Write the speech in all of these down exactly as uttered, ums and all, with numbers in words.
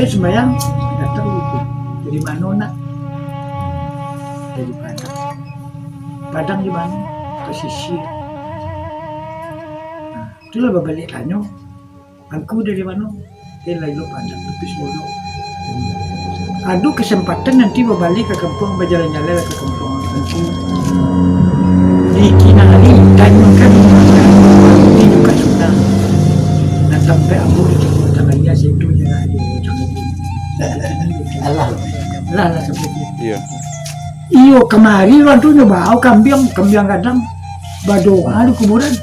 Sumbayang, datang itu. Dari mano, nak? Dari Padang. Padang di mano? Pasisia. Nah, itulah babaliak tanyo. Angku dari mano? Eh, lai lo Padang, tapi Solo. Ado kasempatan nanti babaliak ka kampuang, bajalan-jalan ka kampuang angku. Di kinari, tanyokan di muka sunang. Nah, sampai ambo di Jakarta Raya situ je lah, di Jakarta. Alah. Lah, lah, sampai situ. Iyo. Iyo, kamari urang tu nyo bao kambiang, kambiang gadang. Badoa di kuburan,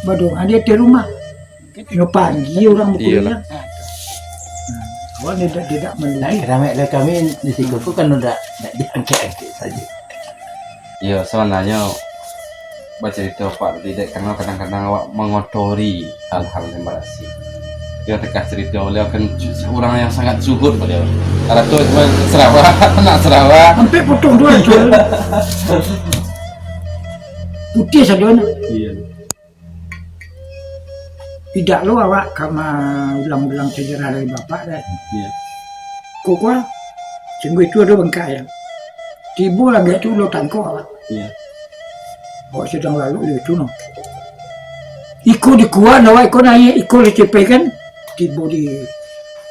badoa di ateh rumah. Nyo pagi urang bakuliah. Iyolah. Nah, awak ni dak, dak Nah, malugi. Keramat lah kami di siko tu kan dak, dak diangkek-angkek sajo. Iyo, sabananyo bacarito Pak tadi dek, karano kadang-kadang awak mangotori hal-hal yang barasih. Iyo, tekah carito baliau kan ju-, urang yang sangat zuhud baliau. Arato cuma Sarawak, anak Sarawak. Ampek potong tu lah, Cul. Putiah sajo, nah. Iyo. Idak lo awak ka maulang-ulang sajarah dari bapak deh. Iyo. Kok kua, sungguah itu ado bangkai, yo. Tibo lagi tu lo tangkok awak. Iyo. Awak sadang lalu di itu, no. Iko dikuan awak, iko naiak, iko dicepekan. Tibo di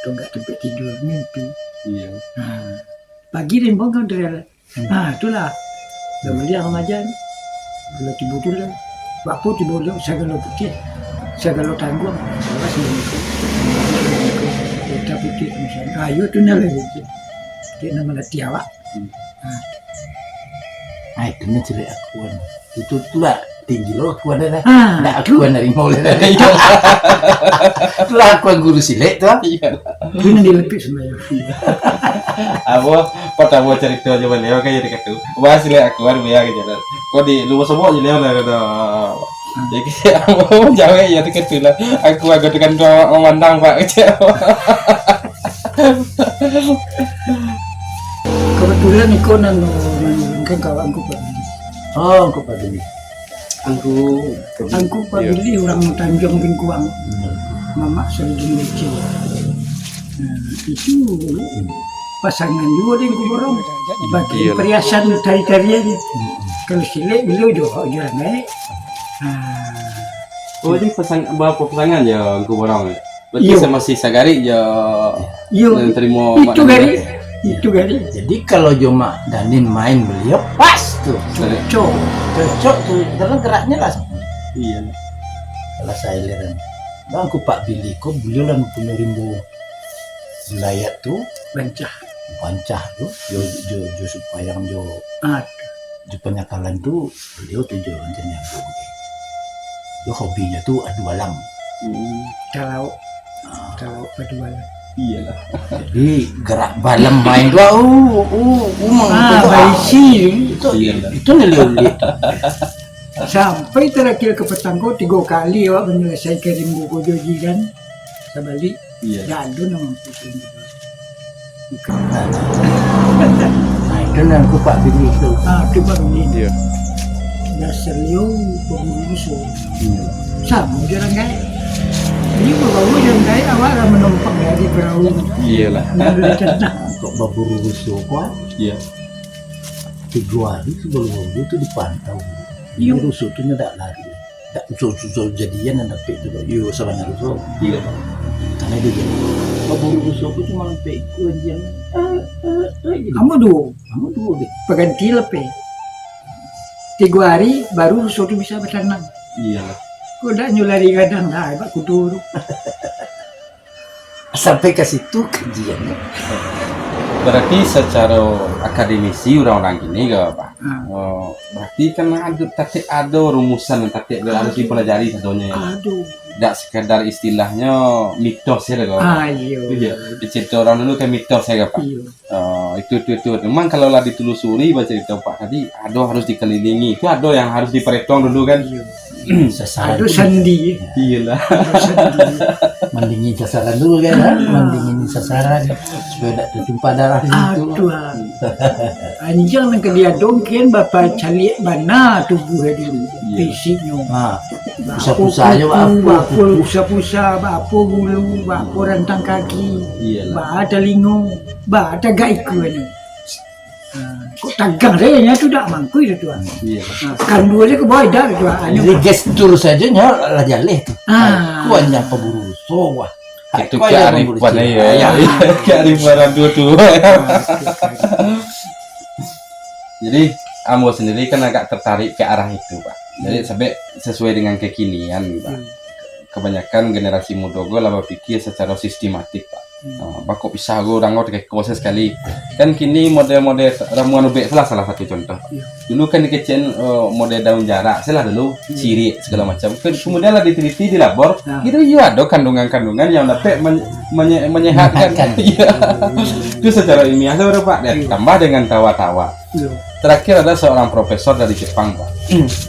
tonggak tampek tidur, mimpi. Iyo. Nah, pagi den bangun dari Hmm. Nah, itulah. Dah baliak ramajan. Kalau tibo tu lah. Bapo tibo tu sagalo putiah, sagalo tangguang. Awas, Assalamualaikum. Kota putih misalnya. Ah, iyo tu nah lah itu. Dia nama latiah awak. Hmm. Ah. Ah, itu nah cilik akuan. Itu tu lah tinggi lo akuan dah. Ah, ndak tu. Akuan dari mau lah. Itulah akuan guru silek tu. Iyolah. Ini dilepis sebenarnya. Apo, patamo carito jo baliau kan jadi katu. Wah, silek akuan biar ke jalan. Kau di rumah sobok je lewat lah kata. Jadi jawab ya tu katu lah. Aku agak tekan tu awak memandang, Pak, kecek. Kebetulan iko nan, nan mungkin kawan ku Pak Billy. Oh, ku Pak Billy. Angku Angku Pak Billy urang Tanjuang Bingkuang. Hmm. Mamak Salijin Leceh. Nah, itu pasangan juo dek Angku Borong. Pakai Iyolah. Perhiasan tari-tarian. Hmm. Kalau silek beliau jo, jo naik. Nah. Oh, jadi pasang-, bapasangan jo Angku Borong, yo? Berarti Iyo. Sa-, masih sagarik jo Iyo. Nan tarimo Mak Itu Danin garik. Itu garik. Jadi, kalau jo Mak Danin main baliau, pas tu. Cocok. Cocok tu. Dalam geraknyo lah. Iyo. Kalau saileran. Bang, ku Pak Billy ko, baliau lah punyo rimbo bulayat tu. Bancah. Bancah tu. Jo, jo, jo supayang jo. Ah. Jo panyakalan tu, baliau tu jo rancak nyago. Jo hobinyo tu adu balam. Hmm. Kalau, Ah. kalau adu balam. Iyolah. Jadi, gerak balam main tu, uh, uh, uh, Ah, tu, ah. Baisi tu. Itu, Iyolah. Itu nilai ulik. Sampai terakhir ka patang ko, tigo kali awak manyalasaikan rimbo ko jo jiran. Sabalik. Iyo. Dak ado nan mampu. Bukan. Nah, itu nan ku Pak Billy tu. Ah, tu Pak Billy. Iyo. Dasar liau pangurus. Iyo. Samo jo urang gaek. Jadi, babawa jo urang gaek, awak lah manumpang dari perahu. Iyolah. Nan dari tanah. Kok baburu rusuh ko? Iyo. Tigo hari sabalum tu dipantau. Iyo. Rusuh tu nyo dak lari. Dak, usul-usul jadian nan dapek tu, yo, sabananyo tu. Iyo. Karano dia gini, baburu rusuh tu cuma ampek ikua anjiang. Eh, eh, eh, gitu. Ambo duo. Ambo duo, gitu. Paganti lapeh. Tigo hari, baru rusuh tu bisa batanang. Iyolah. Kok dak nyo lari gadang, dah, bak kudo tu. Sampai ka situ kajiannyo. Berarti sacaro akademisi urang-urang kini ko, Pak, Hmm. oh, berarti kan ado, tatek ado rumusan, tatek harus Ado. dipelajari sadonyo. Ado. Dak sekadar istilahnyo mitos ya, ko. Ah, iyo. Iyo. Dicerito urang dulu kan mitos ya, Pak. Iyo. Oh, itu, itu, itu. Memang kalau lah ditelusuri, bacerito Pak tadi, ado harus dikelilingi. Itu ado yang harus diparetong dulu kan. Iyo. Sasaran Ado tu sandi. Iyalah. Ado sandi. Mandingin sasaran dulu kan, ha? Mandingin sasaran supaya tak tertumpah darah di situ. Aduh, ah. Anjiang nan ka diadongkan bapa caliak bana tubuh dulu, Iya. fisiknyo. Ha. Bapa Pusah-pusah je, kuku, bapa bapa kuku. Pusah-pusah, bapa gulu, bapa rantang kaki, Iyalah. bapa talingo, bapa tagak ikua ni. Ha, kok tagang sajo nyo tu dak mangkui tu, Tuan. Iya. Ha, kandua sajo ka bawah dak tu, Tuan. Anu. Jadi gestur sajo nyo lah jaleh tu. Ah. Kuannya pemburu ruso, wah. Itu Hai, kau yang kearifan memburu aja, cina. Ya. Kearifan orang tua tu. Ah, oke, oke. Jadi, ambo sendiri kan agak tertarik ke arah itu, Pak. Jadi, Hmm. sampai sesuai dengan kekinian, Pak. Hmm. Kebanyakan generasi mudo ko lah berpikir secara sistematik, Pak. Hmm. Ah, bakok pisah go urang ko takeko se sakali. Kan kini model-model ramuan ubek salah, salah satu contoh. Iya. Dulu kan dikecekan, eh, model daun jarak, salah dulu, Hmm. siriak, segala macam. Ke-, kemudian lah diteliti di labor, Nah. itu iyo ado kandungan-kandungan yang dapat men-, menye-, menyehatkan. Menyehatkan. Iya. Hmm. Itu secara ilmiah tu, Pak, deh. Iya. Tambah dengan tawa-tawa. Iya. Terakhir ada seorang profesor dari Jepang, Pak.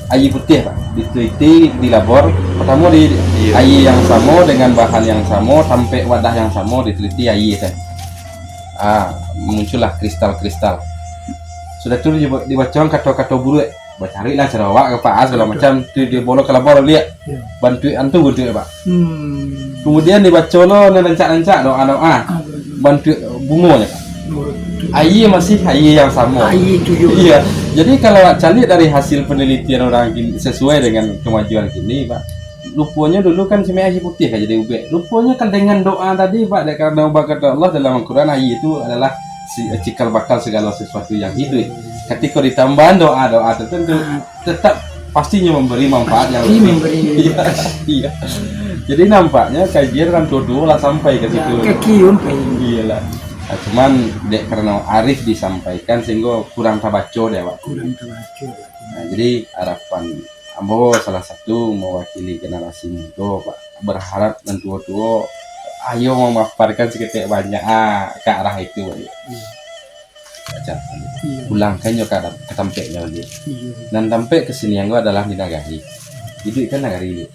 Aia putiah, Pak. Diteliti di labor. Pertama di Iya. aia yang samo dengan bahan yang samo, tampek wadah yang samo, diteliti aia kan. Ah, muncullah kristal-kristal. Sudah tu diba-, dibacoan kato-kato buruak. Bacarilah caro awak ka Pak, ah, segala Betul. macam. Tu dia bawa ka labor, liek. Iya. Bantuak antu bantuak, Pak. Hmm. Kemudian dibaco lo nan rancak-rancak doa-doa. Ah, betul. Bantuak bungo nyo, Pak. Betul. Aia masih aia yang samo. Aia tu juga. Iya. Jadi kalau awak caliak dari hasil penelitian orang kini, sesuai dengan kemajuan kini, Pak. Ruponyo dulu kan cuma aia putiah ka jadi ubek. Ruponyo kan dengan doa tadi, Pak, dek karano bak kato Allah dalam Al-Quran, aia itu adalah si-, cikal bakal segala sesuatu yang hidup. Katiko ditambahan doa-doa tertentu, Ah. tetap pastinyo memberi manfaat yang Pasti lebih. memberi. Iya, iya. Jadi nampaknyo kajian urang tuo-tuo lah sampai ka Ya, situ. ka kiun ka ini. Iyalah. Nah, cuman dek karano arif disampaikan sehingga kurang tabaco dek awak. Kurang tabaco. Nah, jadi harapan ambo salah satu mewakili generasi mudo, Pak. Berharap nan tuo-tuo ayo memaparkan saketek banyak, ah, ka arah itu, Pak. Iya. Macam Iya. pulangkan nyo ka, ka tampeknyo baliak. Iya. Nan tampek kesenian ko adalah di nagari. Iduik kan nagari. Iya.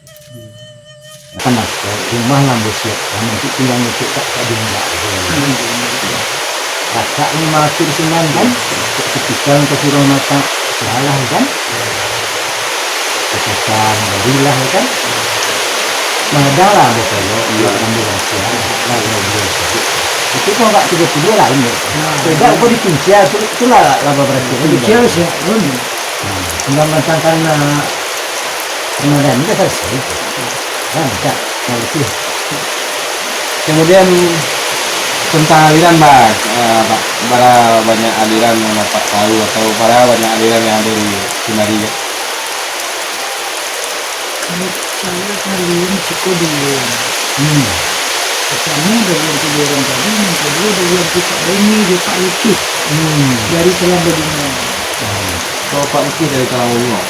Kan, rumah lah basiapkan, nanti tinggal ngecek tak, tak diindak. Iya. Rasak ni makin senang kan, ketika engkau suruh masak, salah kan? Ketika barilah kan? Nah, dah lah, betul, Iya. buat ambil rahsia, lah, lah, boleh. Itu kau agak tiga-tiga lain, ya. Nah. Tidak, kau dikunci, ya, tu, itulah, lah, berarti. Kunci, ya, siap, pun. Nah, tinggal mendatangkan, ah, Ramadan ni dah selesai. Dah, dah, dah bersih. Kemudian, tentang aliran, Bah, eh, Pak, bara banyak aliran yang Bapak tahu atau bara banyak aliran yang ada di Kinari, ya? Kalau saya kan dulu suka dulu. Hmm. Pertama dari yang kedua orang tadi, yang kedua dari yang Pak Reni, dia Pak Lukis. Hmm. Dari Talang Babungo. Hmm. Kalau Pak Lukis dari Talang Babungo?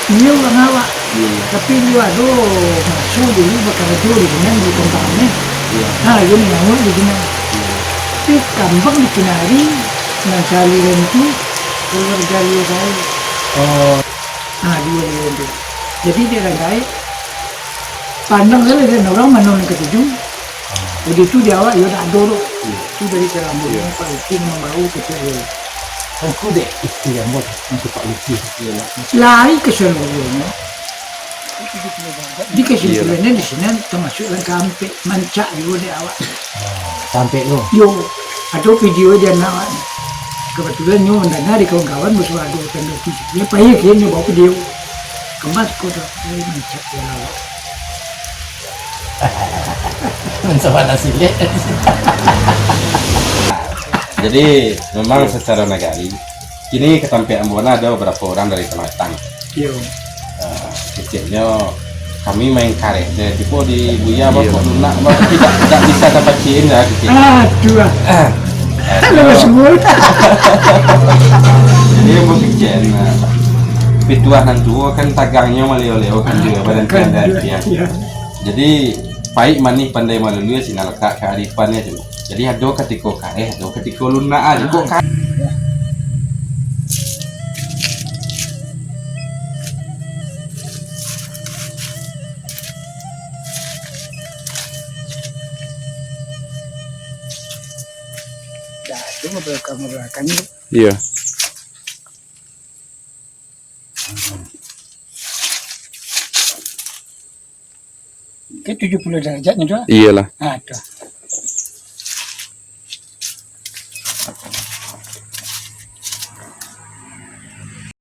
Iya, orang awak. Iya. Tapi dia ado maso dulu bakarajo di sini, di tempat ni. Iya. Nah, dia menyaut di sini. Iya. Tapi kambang di Kinari, nan saliran tu, keluarga dia tahu. Oh. Nah, dia, dia tu. Jadi dia orang gaek, pandang sajo lah, urang mano nan katuju. Jadi tu di awak, iyo dak ado tu. Iya. Tu dari dalam Iya. rumah Pak Ucin mambao kecek dia. Kan ku dek istri ambo tu, untuk Pak Ucin. Iya, Pak. Lari ka saluruahnyo. Di kesimpulannya di sini termasuk dalam kampek mancak juga dek awak. Sampai tu. Yo, ado video di anak awak. Kebetulan nyo mandanga di kawan-kawan musuh ado tanda fisik. Dia payah dia nyo bawa video. Kemas kota, eh, mancak dia awak. Mencoba nasi dek. Jadi, memang secara nagari, kini ka tampek ambo nah ado babarapo urang dari Talatang. Iyo. Ah, keceknyo kami main kareh, deh, tibo di Buya, Iyo. Bapak lunak, Bapak tidak, tidak bisa dapat C N lah, kecek. Aduh, ah. Ah, Halo, aduh. Semua. Jadi, ambo kecek, nah, pituah nan tuo kan tagangnyo malio-lio kan Ah, juga, badan kan, tiada iya, dia. Iya. Jadi, paik manih pandai malalui, sinan latak kearifannyo tu. Jadi, ado katiko kareh, ado katiko lunak, ah, kok ka- Ah. Belakang-belakang ni. Iya. Ke tujuh puluh derajatnya tu. Iyalah. Ah, tu.